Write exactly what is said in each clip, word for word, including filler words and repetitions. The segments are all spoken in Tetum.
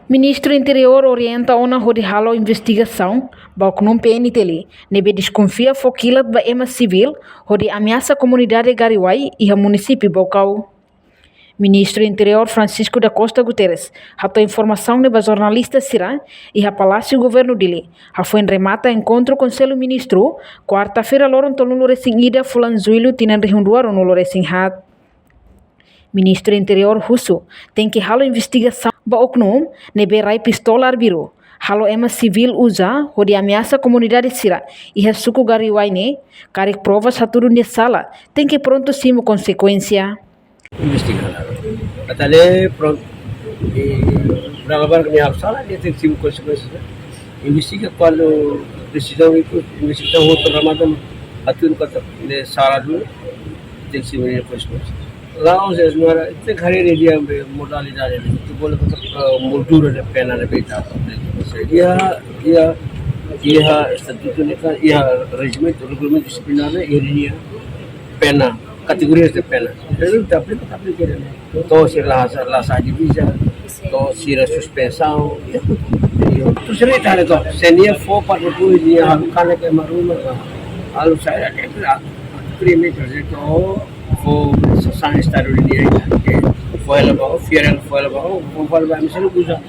Ministru Interiór orienta ona hodi halo investigasaun ba oknum P N T L ne'ebé deskonfia fó kilat ba ema sivíl hodi ameasa komunidade Gariuai iha munisípiu Baucau. Ministru Interiór Francisco da Costa Guterres hato'o informasaun ne'e ba jornalista sira iha Palásiu Governu Dili, hafoin remata enkontru Konsellu Ministru, kuarta-feira loron tolunulu resin ida fulan Jullu tinan rihun rua ruanulu resin haat. Ministru Interiór husu tenke halo investigasaun ba oknum ne'ebé rai pistola arbiru, halo ema sivíl uza hodi ameasa komunidade sira iha suku Gariuai ne'e, karik provas hatudu nia sala, tenke prontu simu konsekuénsia. Investiga. Atu hatene prontu, eh, dala barak nia halo sala, nia tenke simu konsekuénsia. Investiga kuandu desizaun itu, investigasaun hotu remata, atu katak nia sala duni, tenke simu nia konsekuénsia. La'ós, señora, tenke haree de'it modalidade ne'e. Ita bolu katak, eh, moldura de pena ne'ebé ita. Iha, iha, iha estatutu ne'e kan, iha rejimentu, regulamentu disiplinár ne'e, iha nia pena, kategoria de pena. Entaun ita aplika, ita aplika ne'e. To'o sira la sa, la sa'e diviza, to'o sira suspensaun. Iha, iha. Tuir sira ita haree to'ok. Se nia fó para depois nia halo kanek ema ruma, halo sa'e, ita, ita, krime, por ezemplu, fó sasán Estadu nian, ke fó hela ba, fiar hela, fó hela ba, fó hela ba, misalnya uza,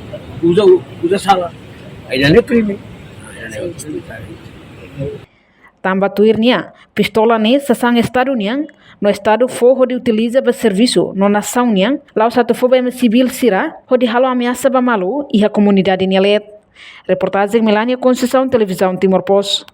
uza, uza sala. Ai, ne'e krime. Ai, ne'e krime. Tanba tuir nia, pistola ne'e sasán Estadu nian, no Estadu fó hodi utiliza ba servisu no nasaun nian, la'ós atu fó ba ema sivíl sira hodi halo ameasa ba malu iha komunidade nia leet. Reportajen Melania Conceição, Televizaun Timor Post.